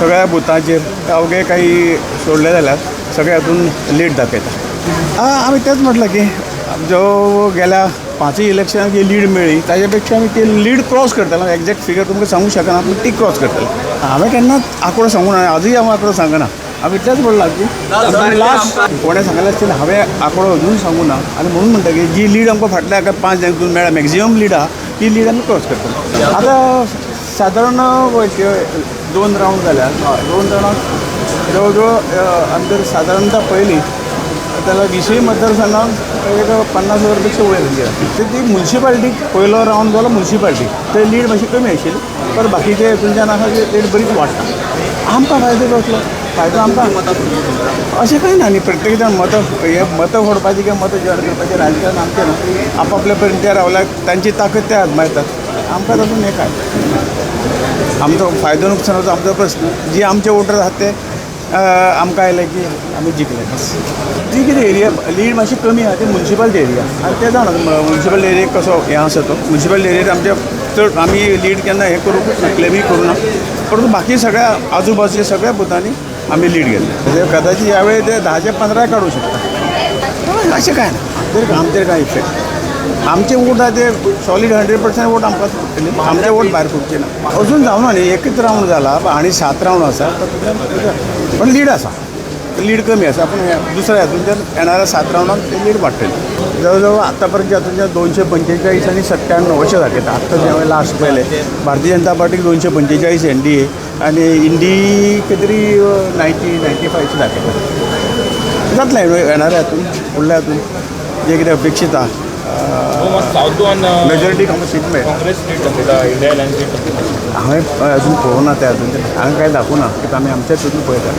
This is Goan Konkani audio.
सगळ्या बुथांचेर अवघे काही सोडले जाल्यार सगळ्या हातून लीड दाखयता. आमी तेंच म्हटलें की जो गेल्या पांचय इलेक्शनाक जी लीड मेळ्ळी, ताजे पेक्षा आमी ती लीड क्रॉस करतले. एग्जॅक्ट फिगर तुमकां सांगूंक शकना, पूण ती क्रॉस करतले. हांवें केन्नाच आंकडो सांगूना, आजूय हांव आंकडो सांगना. हांव इतलेंच म्हणलां की लास्ट कोणें सांगलें आसतलें, हांवें आंकडो अजून सांगूना ना. आनी म्हणून म्हणटा की जी लीड आमकां फाटल्या एका 5 हातून मेळ्ळा, मॅक्झिमम लीड आहा, ती लीड आमी क्रॉस करतले. आतां सादारण 2 रावंड जाल्या. 2 रावंडाक जवळ जवळ आमी जर सादारणता पळयली जाल्यार 20 मतदारसंघात एक 50,000 पेक्षा वयर गेला. ती मुन्सिपाल्टीक पयलो रावंड जालो मुन्सिपाल्टी, थंय लीड मातशी कमी आशिल्ली, पर बाकीचे हितूनच्यान आसा ती लीड बरीच वाडटा. आमकां फायदो कसलो? फायदो आमकां अशें कांय ना न्ही. प्रत्येक जाण मतां हे मतां फोडपाचें किंवा मतां जॉयन करपाचें राजकारण आमचें न्हू. आपापल्या पर्यंत ते रावल्यार तांची ताकद ते आजमायतात. आमकां तातूंत हें काय आमचो फायदो नुकसानाचो आमचो प्रस्न. जी आमचे वोटर आसात ते आमकां आयले की आमी जिखले, बस. ती कितें एरिया लीड मातशी कमी आहा ती मुन्सिपालिटी एरिया. आनी ते जाणा मुन्सिपल एरिया कसो हें आसा तो. मुन्सिपल एरियेर आमच्या चड आमी लीड केन्ना हें करूंकच ना, क्लेमूय करूं ना. परंतु बाकी सगळ्या आजूबाजूच्या सगळ्या बुथांनी आमी लीड घेतले. ते कदाचित यावेळी ते 10चे 15 काडूं शकता. अशें कांय ना. आमचेर आमचेर कांय इफेक्ट. आमचे वोट आहा ते सॉलीड 100% वोट आमकांच पडटले. आमचे वोट भायर फुटचे ना. अजून जावना न्ही, एकच रावंड जाला आनी 7 रावंड आसा. पण लीड आसा, लीड कमी आसा, पूण दुसऱ्या हातूंच्यान येणाऱ्या 7 रावंडान ते लीड वाडटली. जवळ जवळ आतां पर्यंत हातूंच्यान 245 आनी 97 अशें दाखयता. आत्तां जें हांवें लास्ट पळयलें, भारतीय जनता पार्टीक 245, एनडीए आनी इंडी कितें तरी 90 95 दाखयता. जातलें येणाऱ्या हातून, फुडल्या हातून जें कितें अपेक्षीत आहा. साऊथ गोवान मेजॉरिटी आमकां सीट मेळटा. काँग्रेस लीड दाखयता, इंडिया अलायन्स लीड दाखयता. हांवें अजून पळोवना तें. अजून हांवें कांय दाखोवना, कित्याक आमी आमच्याच हितून पळयता.